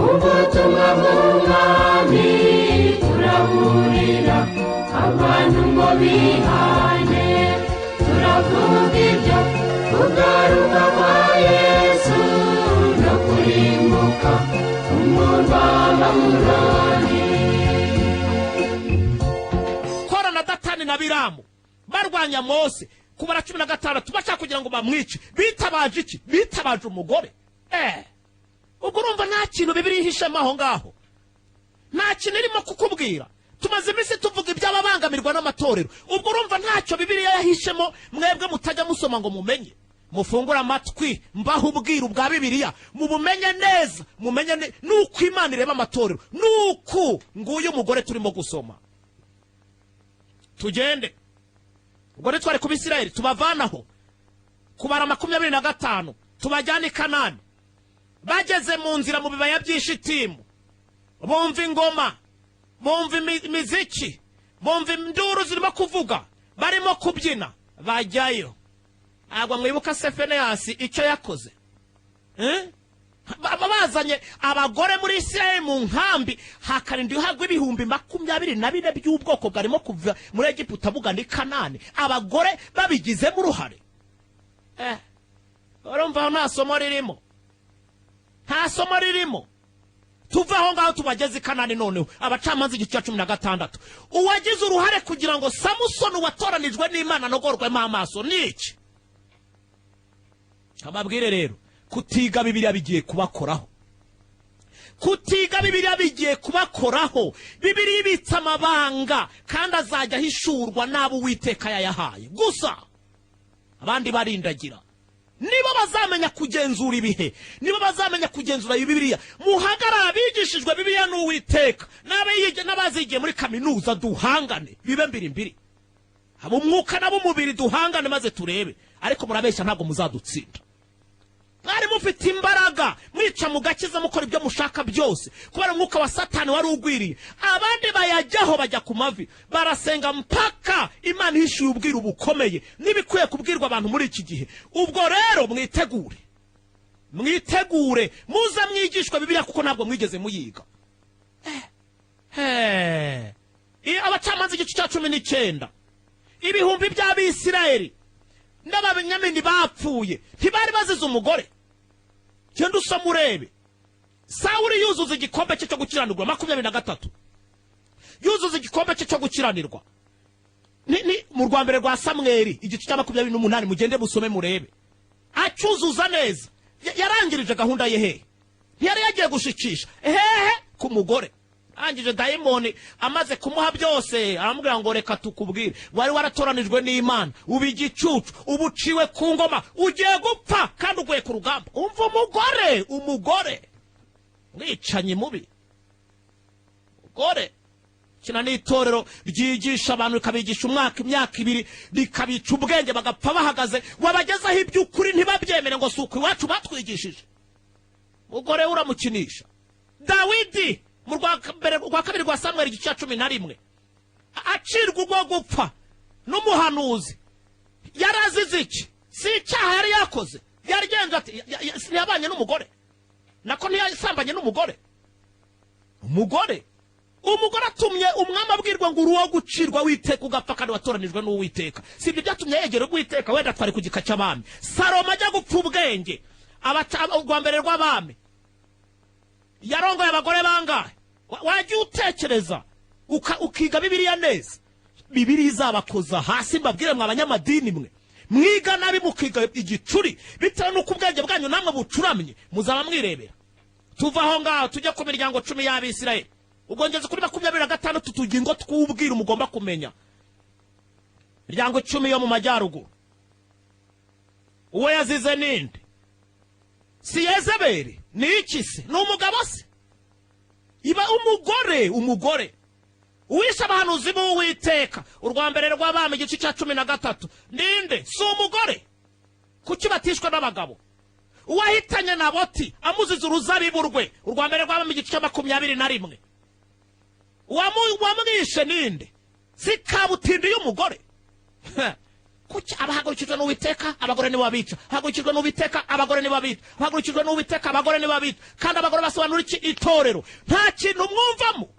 Ubutumwa bw'umwami turaburira abantu ngo bihane. Turavuga ibyo kugaruka kwa Yesu no kurimbuka umurwa wa Babuloni. Kora na Datani na Biramu barwanya Mose, Kubara 16, bashaka kugira ngo bamwice, bitabaje iki? Bitabaje umugore. Ubwo urumva nta kintu Bibiliya ihishemo aho ngaho, nta kintu irimo kukubwira. Tumaze iminsi tuvuga iby'ababangamirwa n'amatorero. Ubwo urumva ntacyo Bibiliya yahishemo? Mwebwe mutajya musoma ngo mumenye, mufungure amatwi mbaho ubwiru bwa Bibiliya, mubumenye neza, mumenye nuko Imana ireba amatorero. Nuku nguyu umugore turimo gusoma. Tugende ubwo ntitwari ku Bisirayeli, tubavanaho Kubara 25, tubajyane i Kanani. Bageze mu nzira mu bibaya by'Ishitimu, bumva ingoma, bumva imiziki, bumva induru zirimo kuvuga, barimo kubyina, bajyayo. Ntabwo mwibuka Sefeneyasi icyo yakoze? Eh? Baba bazanye abagore muri Isirayeli mu nkambi, hakarinda ihagwa 24,000 by'ubwoko bwarimo kuva muri Egiputa bugana i Kanani, abagore babigizemo uruhare. Urumva aho nta somo ririmo? Nta somo ririmo. Tuve aho ngaho tubageze i Kanani. Noneho Abacamanza igice cya 16, uwagize uruhare kugira ngo Samusoni watoranijwe n'Imana anogorwemo amaso ni iki? Ababwire rero, kutiga Bibiliya bigiye kubakoraho, kutiga Bibiliya bigiye kubakoraho. Bibiliya ibitse amabanga kandi azajya ahishurwa n'abo Uwiteka yayahaye gusa, abandi barindagira. Nibo bazamenya kugenzura ibihe, nibo bazamenya kugenzura iyi Bibiliya. Muhagarare abigishijwe Bibiliya n'Uwiteka n'abazigiye muri kaminuza, duhangane bibe mbiri mbiri, ab'umwuka n'ab'umubiri, duhangane maze turebe. Ariko murabeshya, ntabwo muzadutsinda. Mwari mufite imbaraga, mwica mugakiza, mukora ibyo mushaka byose, kubera umwuka wa Satani wari ugwiriye. Abandi bayajyaho, bajya ku mavi, barasenga mpaka Imana ihishuye ubwiru bukomeye n'ibikwiye kubwirwa abantu muri iki gihe. Ubwo rero mwitegure, mwitegure, muze mwigishwe Bibiliya, kuko ntabwo mwigeze muyiga. Abacamanza igice cya 19, ibihumbi by'Abisirayeli n'Ababenyamini bapfuye, ntibari bazize umugore? Genda usoma urebe. Sawuli yuzuza igikombe cye cyo gukiranirwa, 23, yuzuza igikombe cye cyo gukiranirwa, ni mu rwa mbere rwa Samweri igice cya 28, mugende musome murebe. Acyuzuza neza, yarangirije gahunda ye hehe? Ntiyari yagiye gushikisha hehe? Ku mugore. Arangije, dayimoni amaze kumuha byose, aramubwira ngo: "Reka tukubwire, wari waratoranijwe n'Imana, uba igicucu, uba uciwe ku ngoma, ugiye gupfa kandi uguye ku rugamba." Umva umugore, umugore mwicanyi mubi, umugore kina n'itorero ryigisha abantu, rikabigisha umwaka, imyaka 2, rikabica ubwenge bagapfa bahagaze, wabagezaho iby'ukuri ntibabyemere, ngo si uku iwacu batwigishije. Umugore we uramukinisha. Dawidi mu rwa mbere, rwa kabiri rwa Samweli igice cya 11, acirwa urwo gupfa n'umuhanuzi, yarazize iki? Si icyaha yari yakoze? Yarigenje ati ntiyabanye n'umugore, nako ntiyasambanye n'umugore. Umugore atumye umwami abwirwa ngo uri uwo gucirwa witeka ugapfa kandi watoranijwe n'Uwiteka. Si ibyo byatumye yegera Uwiteka? Wenda twari ku gika cy'abami. Salomo ajya gupfa ubwenge, urwa mbere rw'Abami, yarongoye abagore bangahe? Wajya utekereza ukiga Bibiliya neza, Bibiliya izabakoza hasi. Mbabwire mwe abanyamadini mwe mwiga nabi, mukiga igicuri bitewe n'uko ubwenge bwanyu namwe bucuramye, muzaba mwirebera. Tuva aho ngaho tujya ku miryango 10 y'Abisirayeli. Ubwo ngeze kuri 26, tugingo tw'ubwiru mugomba kumenya. Miryango 10 yo mu majyaruguru, uwo yazize ninde? Si Yezebeli? Ni iki se? Ni umugabo se? Iba umugore, umugore uwishe abahanuzi b'Uwiteka, urwa mbere rw'Abami igice cya 13, ninde? Si umugore? Kuki batishwe n'abagabo? Uwahitanye Naboti amuziza uruzabibu rwe, urwa mbere rw'Abami igice cya 21, uwamwishe ninde? Si kabutindi y'umugore? Kuki abahagurukijwe n'Uwiteka abagore nibo babica? Hagurukijwe n'Uwiteka abagore nibo babica. Hagurukijwe n'Uwiteka abagore nibo babica. Kandi abagore basobanura iki? Itorero. Nta kintu mwumvamo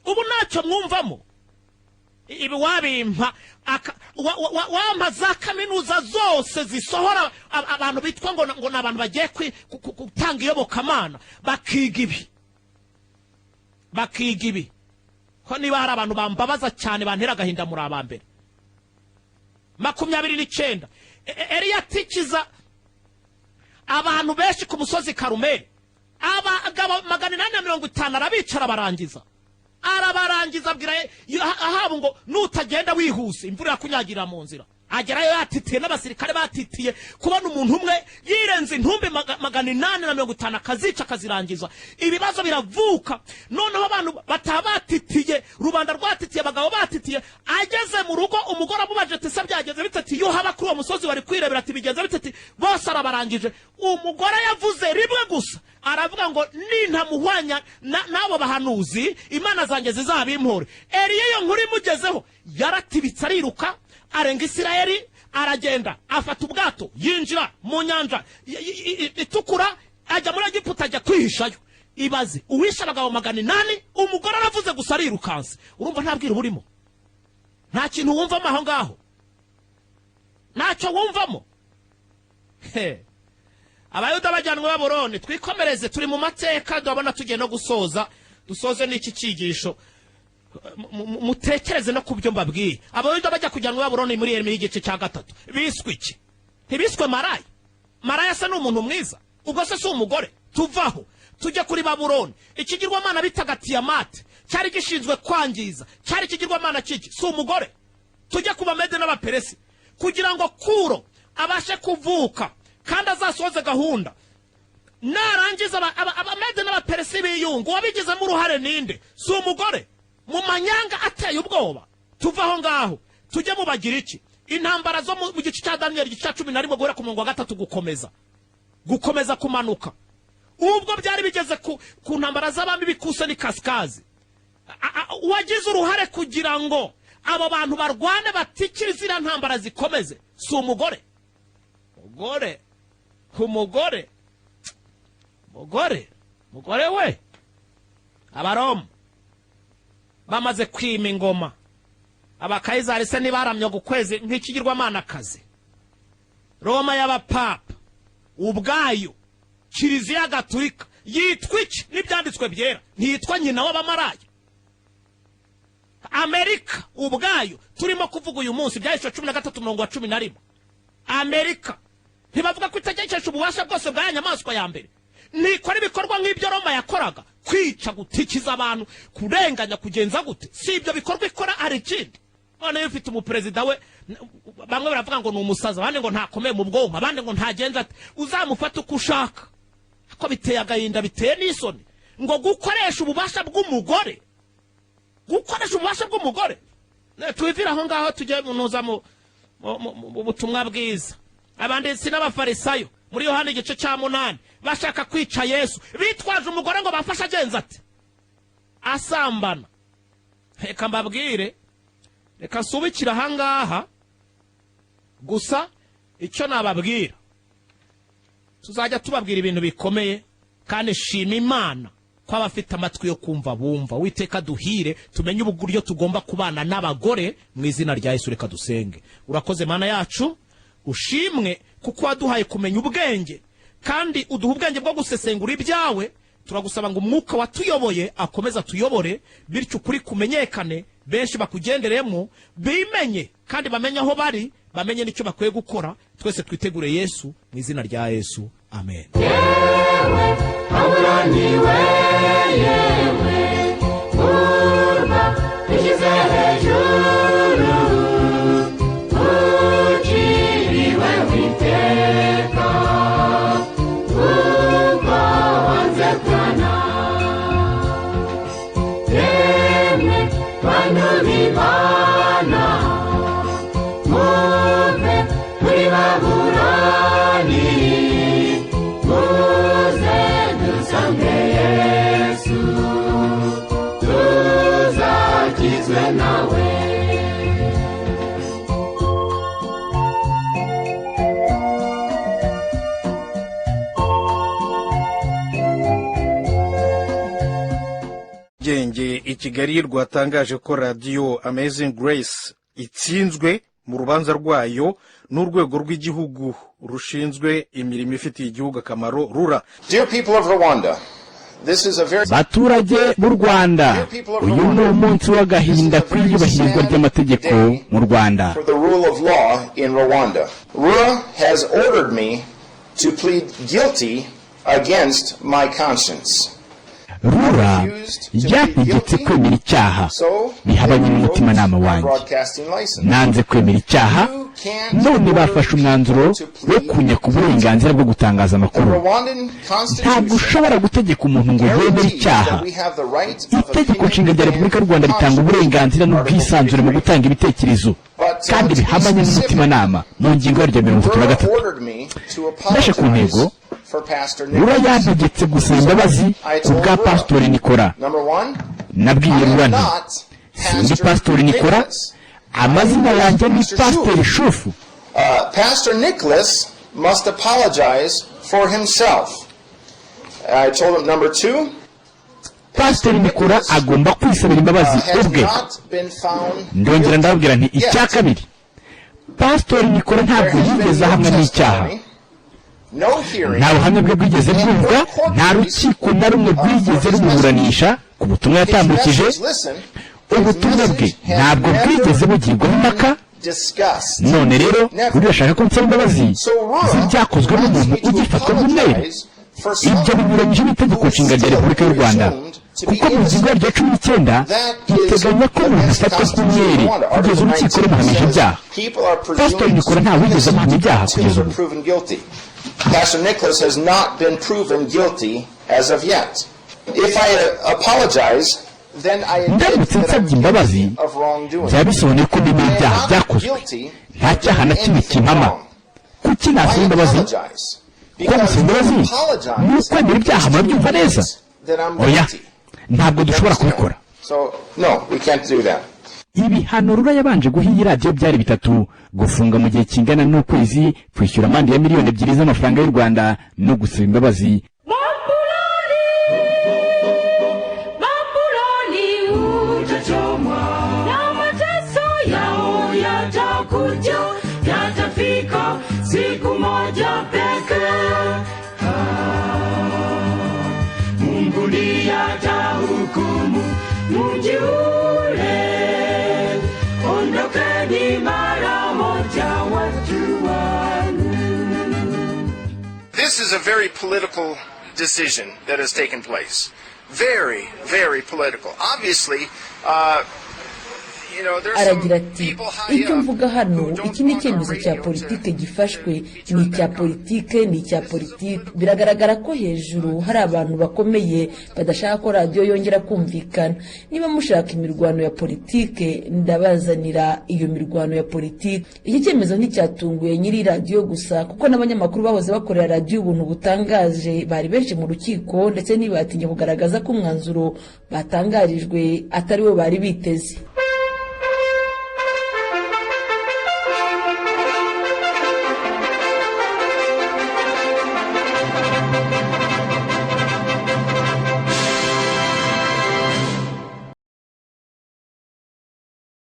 ubu, ntacyo mwumvamo. Ibi wabimpa wampa za kaminuza zose zisohora abantu bitwa ngo ni abantu bagiye gutanga iyobokamana, bakiga ibi, bakiga ibi. Ko niba hari abantu bambabaza cyane, bantera agahinda, muri aba mbere. 29, Eliya atikiza abantu benshi ku musozi Karumeli, abagabo 850, arabicara barangiza, arabarangiza. Abwira Ahabu ngo nutagenda wihuse imvura irakunyagira mu nzira. Agerayo yatitiye, n'abasirikare batitiye, kubona umuntu umwe yirenze intumbi 850 akazica akazirangiza. Ibibazo biravuka. Noneho abantu bataha batitiye, rubanda rwatitiye, abagabo batitiye. Ageze mu rugo, umugore amubaje ati: "Se byageze bite?" Ati: "Iyo haba kuri uwo musozi wari kwirebera." Ati: "Bigenze bite?" Ati: "Bose arabarangije." Umugore yavuze rimwe gusa, aravuga ngo: "Nintamuhwanya n'abo bahanuzi, imana zanjye zizabimpore." Eliya iyo nkuru imugezeho yaratibitse, ariruka, arenga Isirayeli, aragenda, afata ubwato, yinjira mu nyanja Itukura, ajya muri Egiputa, ajya kwihishayo. Ibaze uwishe abagabo 800, umugore aravuze gusa arirukanse. Urumva nta bwiru burimo? Nta kintu wumvamo aho ngaho? Ntacyo wumvamo? He. Abayuda bajyanwe Babuloni. Twikomereze, turi mu mateka, ndabona tugiye no gusoza. Dusoze n'iki cyigisho. Mutekereze no ku byo mbabwiye. Abayuda bajya kujyanwa Babuloni, muri Yeremiya igice cya 3, biswe iki? Ntibiswe maraya? Maraya se ni umuntu mwiza? Ubwo se si umugore? Tuvaho tujye kuri Babuloni. Ikigirwamana bitaga Tiyamate cyari gishinzwe kwangiza, cyari ikigirwamana kiki? Si umugore? Tujye ku Bamede n'Abaperesi. Kugira ngo Kuro abashe kuvuka kandi azasohoze gahunda, narangiza Abamede n'Abaperesi biyunga, uwabigizemo uruhare ninde? Si umugore? Mu manyanga ateye ubwoba. Tuve aho ngaho tujye mu Bagiriki. Intambara zo mu gice cya Daniyeli, igice cya 11, guhera ku murongo wa 3 gukomeza kumanuka, ubwo byari bigeze ku ntambara z'abami b'ikusi n'ikasikazi. Uwagize uruhare kugira ngo abo bantu barwane, batikire ziriya ntambara zikomeze, si umugore? Umugore, umugore, mugore, mugore we. Abaroma bamaze kwima ingoma, Abakayizari se ntibaramyaga ukwezi nk'ikigirwamanakazi? Roma y'abapapa ubwayo, Kiliziya Gatulika, yitwa iki n'ibyanditswe byera? Ntiyitwa nyina w'abamaraya? Amerika ubwayo turimo kuvuga uyu munsi, byahishwe 13 umurongo wa 11, Amerika ntibavuga ko itegekesha ububasha bwose bwa ya nyamaswa ya mbere? Ntikora ibikorwa nk'ibyo Roma yakoraga? Kwica, gutikiza abantu, kurenganya, kugenza gute? Si ibyo bikorwa ikora? Hari ikindi? Noneho ufite umuperezida we, bamwe baravuga ngo ni umusazi, abandi ngo ntakomeye mu bwonko, abandi ngo ntagenza ate. Uzamufate uko ushaka, ko biteye agahinda, biteye n'isoni, ngo gukoresha ububasha bw'umugore, gukoresha ububasha bw'umugore. Twivire aho ngaho tujye munuza mu butumwa bwiza. Abanditsi n'Abafarisayo, muri Yohani igice cya 8, bashaka kwica Yesu bitwaje umugore ngo bafashe agenza ati asambana. Reka mbabwire, reka nsubikire ahangaha gusa. Icyo nababwira, tuzajya tubabwira ibintu bikomeye, kandi shima Imana ko abafite amatwi yo kumva bumva. Witeka duhire, tumenye uburyo tugomba kubana n'abagore mu izina rya Yesu. Reka dusenge. Urakoze Mana yacu, ushimwe kuko waduhaye kumenya ubwenge, kandi uduha ubwenge bwo gusesengura ibyawe. Turagusaba ngo umwuka watuyoboye akomeze atuyobore, bityo ukuri kumenyekane, benshi bakugenderemo, bimenye kandi bamenye aho bari, bamenye n'icyo bakwiye gukora. Twese twitegure Yesu, mu izina rya Yesu, amen. Yewe Babuloni we, yewe murwa wishyize hejuru, uciriwe iteka kuko wanze kwihana. Yemwe bantu b'Imana, muve muri Babuloni, muze dusange Yesu. Nyarugenge i Kigali rwatangaje ko radiyo Amazing Grace itsinzwe mu rubanza rwayo n'Urwego rw'Igihugu Rushinzwe Imirimo Ifitiye Igihugu Akamaro, RURA. Dear people of Rwanda, this is a very Baturage b'u Rwanda, uyu ni umunsi w'agahinda ku iyubahirizwa ry'amategeko mu Rwanda. for the rule of law in Rwanda. RURA has ordered me to plead guilty against my conscience. RURA yantegetse kwemera icyaha bihabanye n'umutimanama wanjye. Broadcasting license. Nanze kwemera icyaha, none bafashe umwanzuro wo kunyaka uburenganzira bwo gutangaza amakuru. Rwandan Ntabwo ushobora gutegeka umuntu ngo yemere icyaha. Itegeko Nshinga rya Repubulika y'u Rwanda ritanga uburenganzira n'ubwisanzure mu gutanga ibitekerezo kandi bihabanye n'umutimanama, mu ngingo yaryo 33. Ndashe ku ntego, RURA yantegetse gusaba imbabazi ku bwa Pasitori Nikora. Nabwiye RURA nti: "Sindi Pasitori Nikora, amazina yanjye ni Pasiteri Shufu." Pastor Nicholas must apologize for himself. I told him, number two, Pasiteri Nikora agomba kwisabira imbabazi has ubwe. not been found. Ndongera ndababwira nti: icya kabiri, Pasitori Nikora ntabwo yigeze ahamwa n'icyaha. No hearing. Nta buhamya bwe bwigeze bwumvwa, nta rukiko na rumwe rwigeze rumuburanisha ku butumwa yatambukije. Listen, Ubutumwa bwe ntabwo bwigeze bugirwaho impaka. discussed. None rero rurashaka ko nsaba imbabazi z'ibyakozwe n'umuntu ugifatwa nk'umwere. Ibyo binyuranyije n'Itegeko Nshinga rya Repubulika y'u Rwanda, kuko mu ngingo yaryo ya 19 iteganya ko umuntu afatwa nk'umwere kugeza urukiko rumuhamije ibyaha. Pasitori Nikora ntawigeze amuhamya ibyaha kugeza ubu. Proven guilty. Pastor Nicholas has not been proven guilty as of yet. If I apologize, then I admit Ndamutse that I'm nsabye imbabazi, guilty of wrongdoing. byaba bisobanuye ko nemeye ibyaha byakozwe. Nta cyaha na kimwe kimpama. Kuki nasaba imbabazi? Kuko gusaba imbabazi ni ukwemera ibyaha, murabyumva neza? Oya, ntabwo dushobora kubikora. So, no, we can't do that. Ibihano RURA yabanje guha iyi radiyo byari bitatu: gufunga mu gihe kingana n'ukwezi, kwishyura amande ya miliyoni 2 z'amafaranga y'u Rwanda no gusaba imbabazi. Babuloni, Babuloni utachomwa na mateso yao yatakuja, yatafika siku moja pekee. Ah, Mungu ndiye atahukumu mji ule. Ondokeni mara moja, watu wangu. This is a very political decision that has taken place. Very, very political. Obviously, there's some Aragira ati: people high "Icyo up mvuga hano, who don't iki ni want our icyemezo cya radio to politike gifashwe, ni icya politike, ni icya politike. Biragaragara ko hejuru hari abantu bakomeye badashaka ko radiyo yongera kumvikana. Niba mushaka imirwano ya politike, ndabazanira iyo mirwano ya politike." Iki cyemezo nticyatunguye nyiri radiyo gusa, kuko n'abanyamakuru bahoze bakorera radiyo Ubuntu Butangaje bari benshi mu rukiko, ndetse ntibatinya kugaragaza ko umwanzuro batangarijwe atari wo bari biteze.